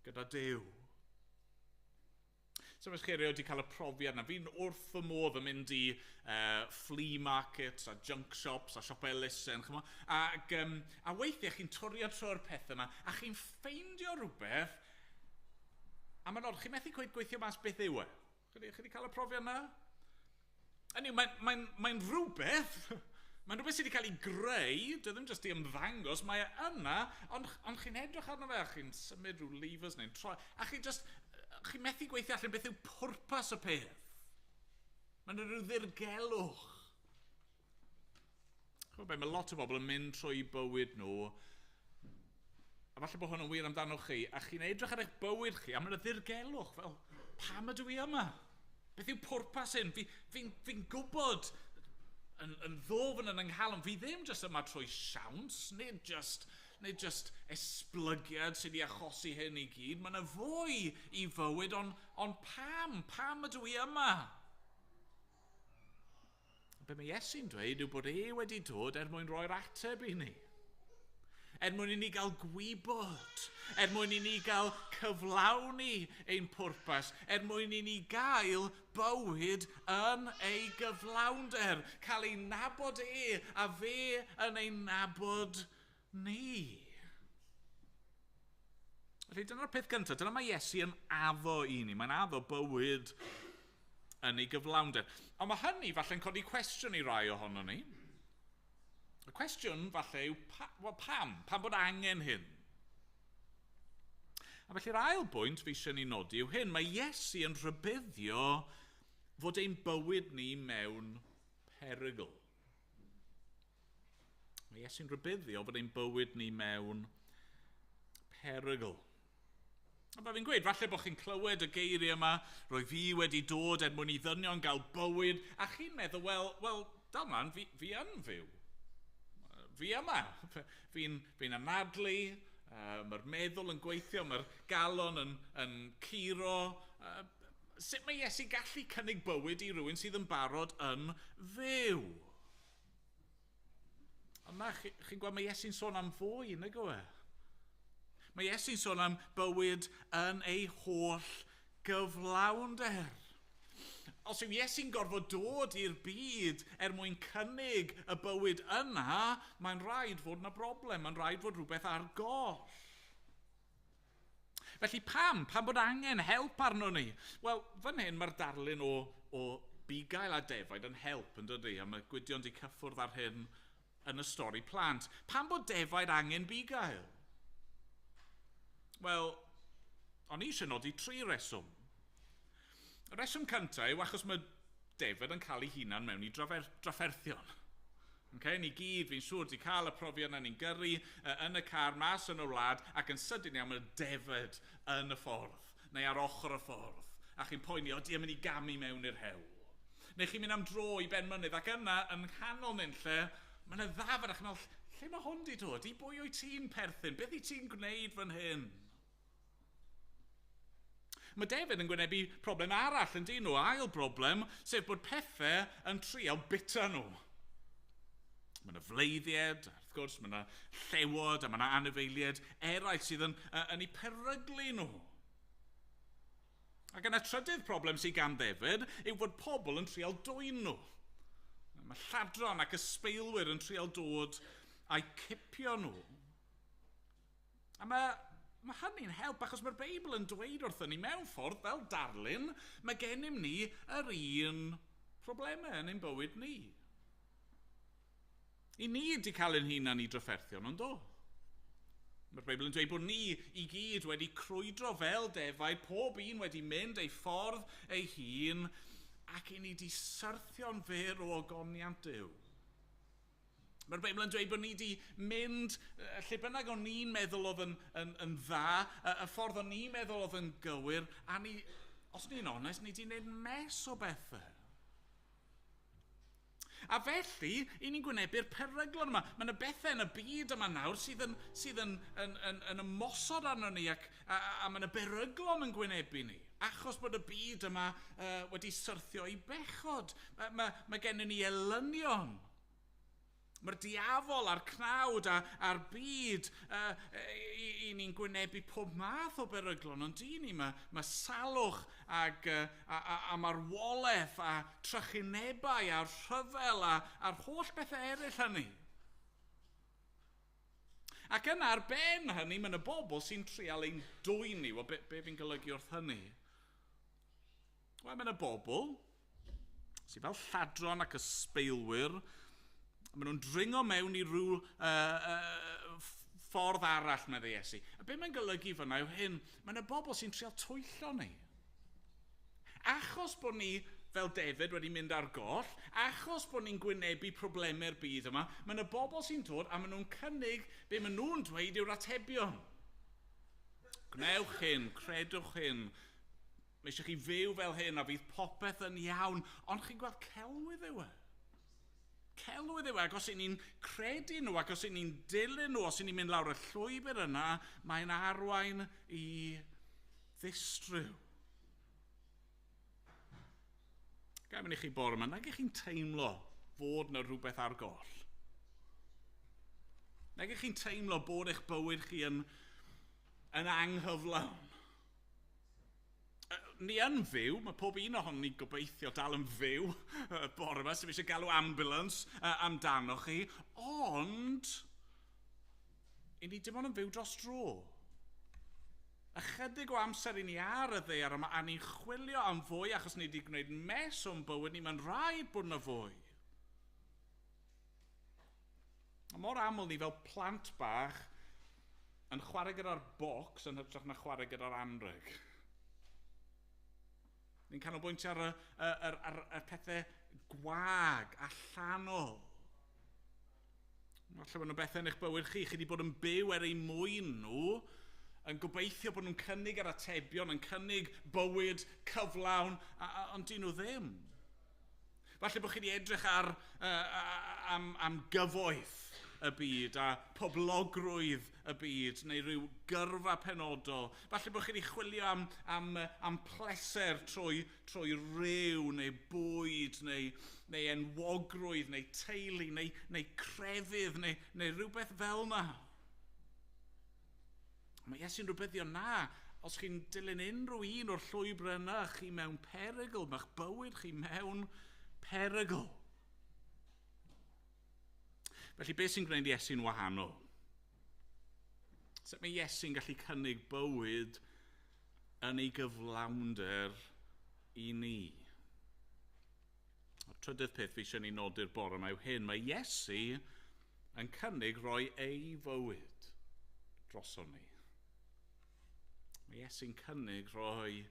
gyda Duw. So os chi erioed wedi cael y profiad yna, fi'n wrth fy modd yn mynd i flea markets a junk shops a siop elusen, ch'mo'? Ac, a weithiau chi'n twrio trwy'r pethau yma a chi'n ffeindio rhywbeth a mae'n od, chi'n methu cweit gweithio mas beth yw e. Chi wedi cael y profiad yna? Hynny yw, mae'n rhywbeth sydd wedi cael ei greu, dyw e ddim jyst i ymddangos, mae e yna, ond chi'n edrych arno fe a chi'n symud rhyw levers neu'n troi, a chi just, chi'n methu gweithio allan beth yw pwrpas y peth. Mae'n rhyw ddirgelwch. Ch'mod be, mae lot o bobl yn mynd trwy bywyd nhw, a falle bod hwn yn wir amdano chi, a chi'n edrych ar eich bywyd chi, a mae'n ddirgelwch, fel, pam ydw i yma? Beth yw pwrpas hyn? Fi gwybod yn ddofn yn ynghalon, fi ddim jyst yma trwy siawns, nid just esblygiad sydd wedi achosi hyn i gyd. Mae yna fwy i fywyd, ond pam? Pam ydw i yma? Be mae Iesu'n dweud yw bod e wedi dod er mwyn roi'r ateb i ni. Er mwyn i ni gael gwybod, er mwyn i ni gael cyflawni ein pwrpas, er mwyn i ni gael bywyd yn ei gyflawnder, cael ei nabod e a fe yn ei nabod ni. Felly dyna'r peth gyntaf, dyna mae Iesu yn addo i ni, mae'n addo bywyd yn ei gyflawnder. Ond mae hynny falle'n codi cwestiwn i rai ohono ni. Y cwestiwn falle yw, pam? Pam bod angen hyn? A felly'r ail bwynt fi eisiau ni nodi yw hyn. Mae Iesu yn rhybuddio fod ein bywyd ni mewn perygl. Mae Iesu'n rhybuddio fod ein bywyd ni mewn perygl. A fel fi'n gweud, falle bod chi'n clywed y geiriau yma, rwy fi wedi dod er mwyn i ddynion gael bywyd, a chi'n meddwl, wel, dal mlaen, fi yn fyw. Fi yma. Fi'n anadlu, mae'r meddwl yn gweithio, mae'r galon yn curo. Sut mae Iesu gallu cynnig bywyd i rywun sydd yn barod yn fyw? Ond na, chi'n gweld mae Iesu'n sôn am fwy, nag yw e? Mae Iesu'n sôn am bywyd yn ei holl gyflawnder. Os yw Iesu'n gorfod dod i'r byd er mwyn cynnig y bywyd yna, mae'n rhaid fod yna broblem, mae'n rhaid fod rhywbeth ar goll. Felly pam? Pam bod angen help arno ni? Wel, fan hyn mae'r darlun o bugail a defaid yn help, yn dydi? A mae Gwydion di cyffwrdd ar hyn yn y stori plant. Pam bod defaid angen bugail? Wel, o'n i eisiau nodi tri reswm. Y reswm cyntaf yw achos mae David yn cael ei hunan mewn i drafferthion. Okay, ni gyd, fi'n siŵr, di cael y profiad yna, ni'n gyrru yn y car mas yn y wlad ac yn sydyn iawn mae defaid yn y ffordd, neu ar ochr y ffordd, a chi'n poeni, o, di yn mynd i gamu mewn i'r hewl. Neu chi'n mynd am dro i ben mynydd ac yna, yn nghanol nunlle, mae yna ddafad a chi'n meddwl, lle mae hwn di dod? I bwy wyt ti'n perthyn? Beth i ti'n gwneud fan hyn? Mae David yn gwynebu problem arall yn dyn nhw, ail broblem, sef bod pethau yn trial bita nhw. Mae yna fleiddied, wrth gwrs, mae yna llewod a mae yna anifeiliaid eraill sydd yn eu peryglu nhw. Ac yna trydydd problem sydd gan David yw bod pobl yn trial dwyn nhw. Mae lladron ac ysbeilwyr yn trial dod a'u cipio nhw. A mae hynny'n help achos mae'r Beibl yn dweud wrthyn ni mewn ffordd fel darlun, mae gennym ni yr un problemau yn ein bywyd ni. I ni wedi cael ein hunan i drafferthion, ond do. Mae'r Beibl yn dweud bod ni i gyd wedi crwydro fel defaid, pob un wedi mynd ei ffordd ei hun, ac i ni wedi syrthio'n fyr o ogoniant Duw. Mae'r Beibl yn dweud bod ni wedi mynd, lle bynnag o'n ni'n meddwl oedd yn dda, y ffordd o'n ni'n meddwl oedd yn gywir, a ni, os ni'n onest, ni wedi gwneud mess o bethau. A felly, i ni'n gwynebu'r peryglon yma. Mae yna bethau yn y byd yma nawr sydd yn ymosod arno ni ac a mae yna beryglon yn gwynebu ni. Achos bod y byd yma wedi syrthio i bechod. Mae gennym ni elynion. Mae'r diafol a'r cnawd a'r byd, i ni'n gwynebu pob math o beryglon, ond i ni mae salwch a marwolaeth a trychinebau a'r rhyfel a'r holl bethau eraill hynny. Ac yna ar ben hynny, mae yna bobl sy'n trial ein dwyn ni. Wel, be fi'n golygu wrth hynny? Wel, mae yna bobl sydd fel lladron ac ysbeilwyr. Maen nhw'n dringo mewn i rhyw ffordd arall, meddai Iesu. A be mae'n golygu fyna yw hyn, mae yna bobl sy'n trial twyllo ni. Achos bod ni, fel David, wedi mynd ar goll, achos bod ni'n gwynebu problemau'r byd yma, mae yna bobl sy'n dod a maen nhw'n cynnig be maen nhw'n dweud yw'r atebion. Gwnewch hyn, credwch hyn, mae eisiau chi fyw fel hyn a fydd popeth yn iawn, ond chi'n gweld celwydd yw e. Celwydd yw e, ac os y'n ni'n credu nhw, ac os y'n ni'n dilyn nhw, os y'n ni'n mynd lawr y llwybr yna, mae'n arwain i ddistryw. Ga i mynd i chi bore yma, nag ych chi'n teimlo fod yna rhywbeth ar goll? Nag ych chi'n teimlo bod eich bywyd chi yn anghyflawn? Ni yn fyw, mae pob un ohonon ni gobeithio dal yn fyw bore yma, sydd eisiau galw ambulance amdano chi, ond i ni dim ond yn fyw dros dro. Ychydig o amser i ni ar y ddaear yma, a ni'n chwilio am fwy achos ni wedi gwneud mess o'n bywyd ni, mae'n rhaid bod yna fwy. A mor aml ni fel plant bach yn chwarae gyda'r bocs yn hytrach na chwarae gyda'r anrheg. Ni'n canolbwyntio ar y pethau gwag, allanol. Falle bod yna bethau yn eich bywyd chi, chi wedi bod yn byw er eu mwyn nhw, yn gobeithio bod nhw'n cynnig yr atebion, yn cynnig bywyd cyflawn, ond dyn nhw ddim. Falle bod chi wedi edrych ar, am gyfoeth y byd a poblogrwydd y byd neu rhyw gyrfa penodol. Falle bod chi wedi chwilio am pleser trwy ryw neu bwyd neu enwogrwydd neu teulu neu crefydd neu rhywbeth fel yna. Mae Iesu'n rhybuddio na, os chi'n dilyn unrhyw un o'r llwybr yna, chi mewn perygl, mae'ch bywyd chi mewn perygl. Felly, beth sy'n gwneud Iesu'n wahanol? Sut mae Iesu'n gallu cynnig bywyd yn ei gyflawnder i ni? A'r trydydd peth fi eisiau ni nodi'r bore yma yw hyn. Mae Iesu yn cynnig rhoi ei fywyd droson ni. Mae Iesu'n cynnig rhoi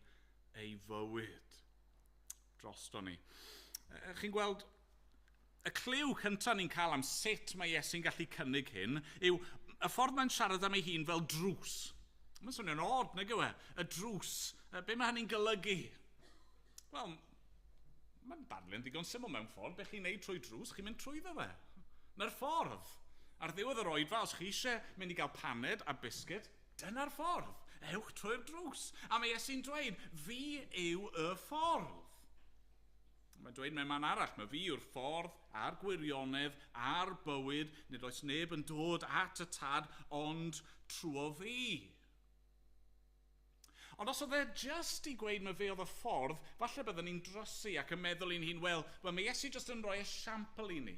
ei fywyd drosto ni. Chi'n gweld, y cliw cyntaf ni'n cael am sut mae Iesu'n gallu cynnig hyn yw y ffordd mae'n siarad am ei hun fel drws. Mae'n swnio'n od, nag yw e? Y drws. Be mae hynny'n golygu? Wel, mae'n darlun ddigon syml mewn ffordd. Be chi'n neud trwy drws, chi'n mynd trwyddo fe. Na'r ffordd. Ar ddiwedd yr oedfa, os chi eisiau mynd i gael paned a biscuit, dyna'r ffordd. Ewch trwy'r drws. A mae Iesu'n dweud, fi yw y ffordd. Mae'n dweud mewn man arall, mae fi yw'r ffordd a'r gwirionedd a'r bywyd, nid oes neb yn dod at y tad ond trwy fi. Ond os oedd e just i gweud mae fe oedd y ffordd, falle byddwn ni'n drysu ac yn meddwl i'n hun, wel, well, mae Iesu just yn rhoi esiampl i ni.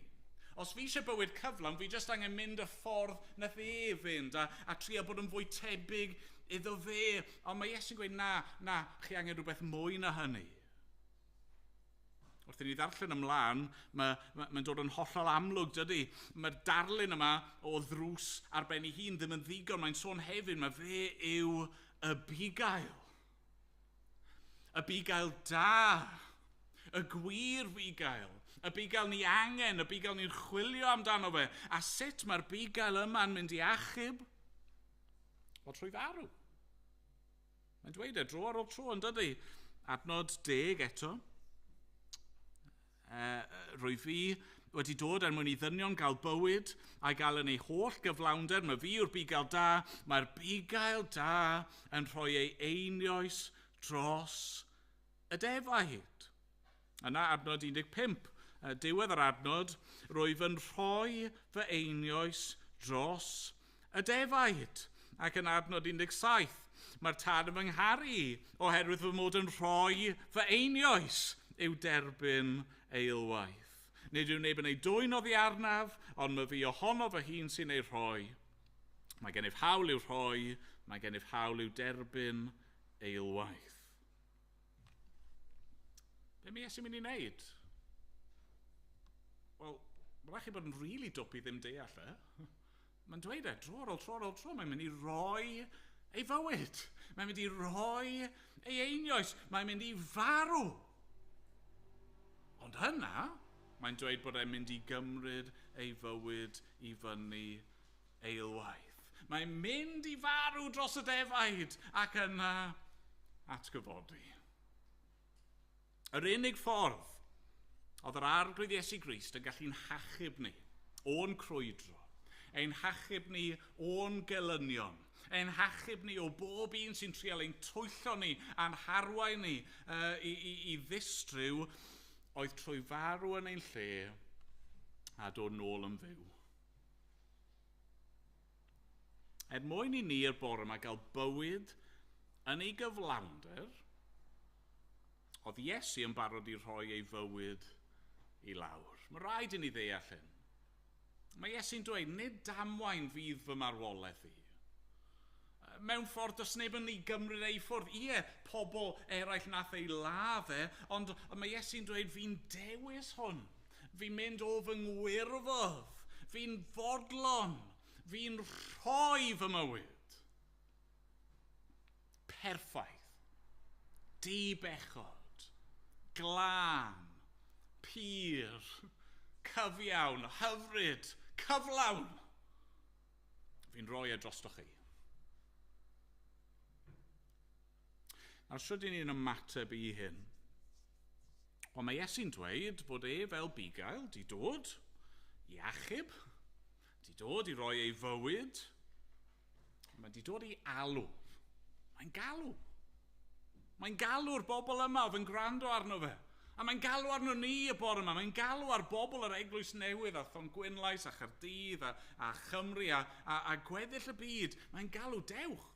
Os fi eisiau bywyd cyflawn, fi just angen mynd y ffordd nath e fynd a trio bod yn fwy tebyg iddo fe. Ond mae Iesu'n gweud, na, na, chi angen rhywbeth mwy na hynny. Wrth i ni ddarllen ymlaen, mae'n ma, ma dod yn hollol amlwg, dydy. Mae'r darlun yma o ddrws ar ben ei hun ddim yn ddigon. Mae'n sôn hefyd, mae fe yw y bugail. Y bugail da. Y gwir fugail. Y bugail ni angen, y bugail ni'n chwilio amdano fe. A sut mae'r bugail yma'n mynd i achub? Wel, trwy farw. Mae'n dweud e dro ar ôl tro, yn dydy? Adnod 10 eto. Rwy fi wedi dod er mwyn i ddynion gael bywyd a'i gael yn ei holl gyflawnder. Mae fi yw'r bugail da. Mae'r bugail da yn rhoi ei einioes dros y defaid. Yna adnod 15, diwedd yr adnod, rwyf yn rhoi fy einioes dros y defaid. Ac yn adnod 17, mae'r tad yn fy ngharu i oherwydd fy mod yn rhoi fy einioes i'w derbyn eilwaith. Nid yw neb yn ei dwyn oddi arnaf, ond mae fi ohono fy hun sy'n ei rhoi. Mae gennyf hawl i'w rhoi, mae gennyf hawl i'w derbyn eilwaith. Be mae Iesu'n mynd i wneud? Wel, mae rhaid chi bod yn rili really dwp i ddim deall e. Mae'n dweud e, dro ar ôl tro ar ôl tro, mae'n mynd i roi ei fywyd. Mae'n mynd i roi ei einioes. Mae'n mynd i farw. Ond yna, mae'n dweud bod e'n mynd i gymryd ei fywyd i fyny eilwaith. Mae'n mynd i farw dros y defaid ac yna atgyfodi. Yr unig ffordd oedd yr Arglwydd Iesu Grist yn gallu'n hachub ni o'n crwydro, ein hachub ni o'n gelynion, ein hachub ni o bob un sy'n trial ein twyllo ni a'n harwain ni i ddistryw, oedd trwy farw yn ein lle a dod nôl yn fyw. Er mwyn i ni'r bore yma gael bywyd yn ei gyflawnder, oedd Iesu yn barod i rhoi ei fywyd i lawr. Mae rhaid i ni ddeall hyn. Mae Iesu'n dweud, nid damwain fydd fy marwolaeth i. Mewn ffordd, does neb yn ei gymryd ei ffwrdd. Ie, pobl eraill nath ei ladd e, ond mae Iesu'n dweud, fi'n dewis hwn. Fi'n mynd o fy ngwirfodd. Fi'n fodlon. Fi'n rhoi fy mywyd. Perffaith. Dibechod. Glân. Pur. Cyfiawn. Hyfryd. Cyflawn. Fi'n rhoi e drostoch chi. Nawr, sut ydyn ni'n ymateb i hyn? Wel, mae Iesu'n dweud bod e fel bugail di dod i achub, di dod i roi ei fywyd, mae di dod i alw. Mae'n galw. Mae'n galw'r bobl yma oedd yn gwrando arno fe. A mae'n galw arno ni y bore yma. Mae'n galw ar bobl yr Eglwys Newydd a Thongwynlais a Chaerdydd a Chymru a gweddill y byd. Mae'n galw, dewch.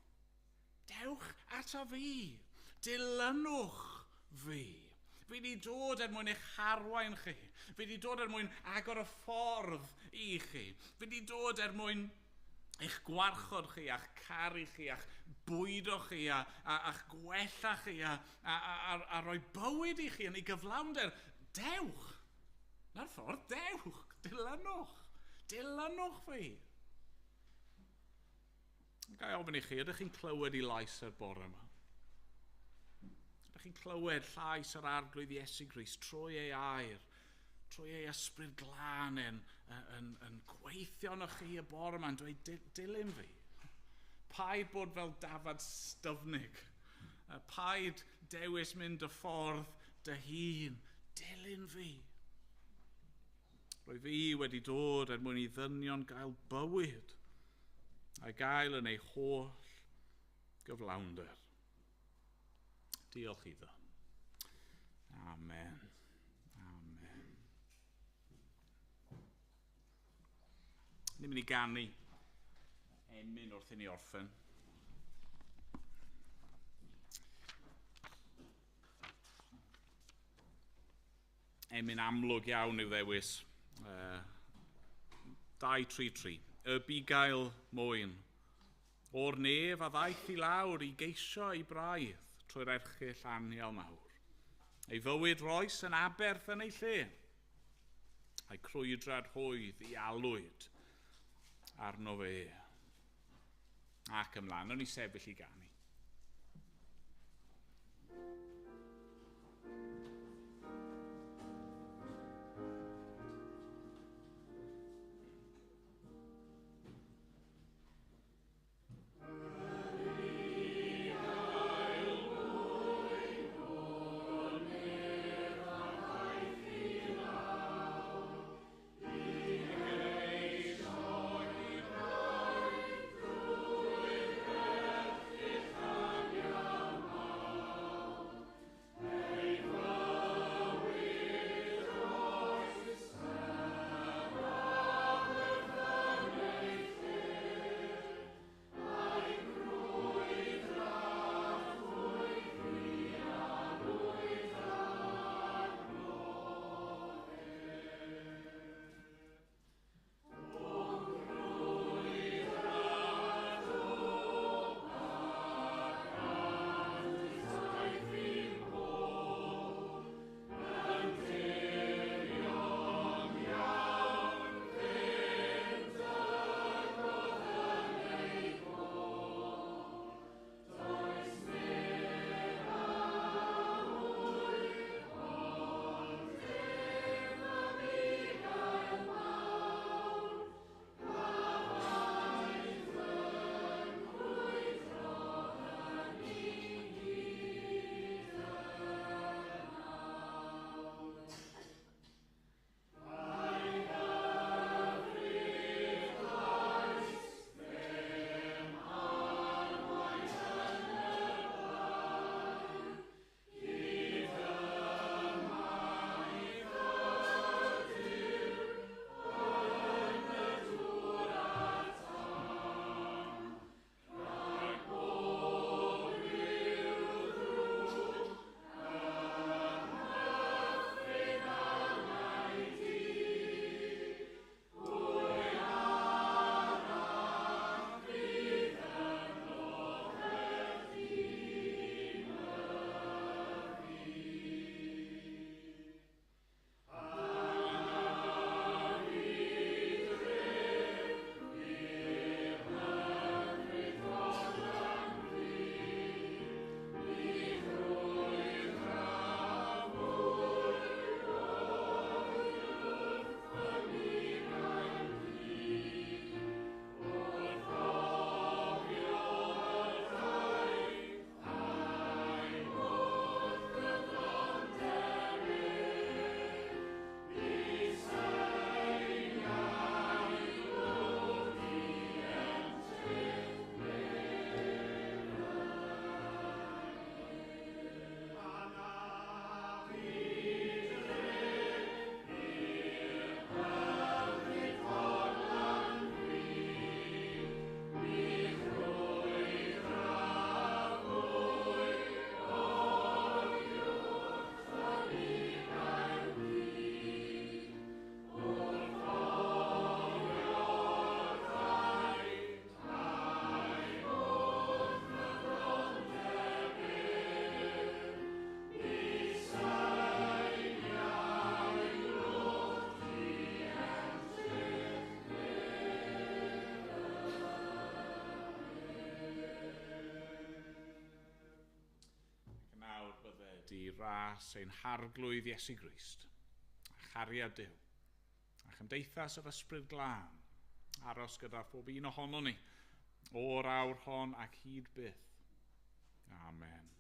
Dewch ato fi. Dilynwch fi. Fi wedi dod er mwyn eich harwain chi. Fi wedi dod er mwyn agor y ffordd i chi. Fi wedi dod er mwyn eich gwarchod chi, a'ch caru chi, a'ch bwydo chi, a'ch gwella chi, a rhoi bywyd i chi yn ei gyflawnder. Dewch! Na'r ffordd, dewch! Dilynwch! Dilynwch fi! Ga i ofyn i chi, ydych chi'n clywed ei lais ar bore yma? Ydych chi'n clywed llais yr Arglwydd Iesu Grist trwy ei air, trwy ei ysbryd glân yn gweithio arnoch chi y bore yma'n dweud, dilyn fi. Paid bod fel dafad styfnig. Paid dewis mynd y ffordd dy hun. Dilyn fi. Rwy fi wedi dod er mwyn i ddynion gael bywyd a'i gael yn ei holl gyflawnder. Diolch iddo. Amen. Amen. Ni'n mynd i ganu emyn wrth i ni orffen. Emyn amlwg iawn i'w ddewis. 233. Y bugail mwyn. O'r nef a ddaeth i lawr i geisio ei braidd trwy'r erchyll anial mawr. Ei fywyd roes yn aberth yn ei lle. A'i crwydrad hwydd i alwyd arno fe. Ac ymlaen, o'n i sefyll i ganu. i ras ein harglwydd Iesu Grist, a chariad Duw, a chymdeithas yr Ysbryd Glân, aros gyda phob un ohonon ni, o'r awr hon ac hyd byth. Amen.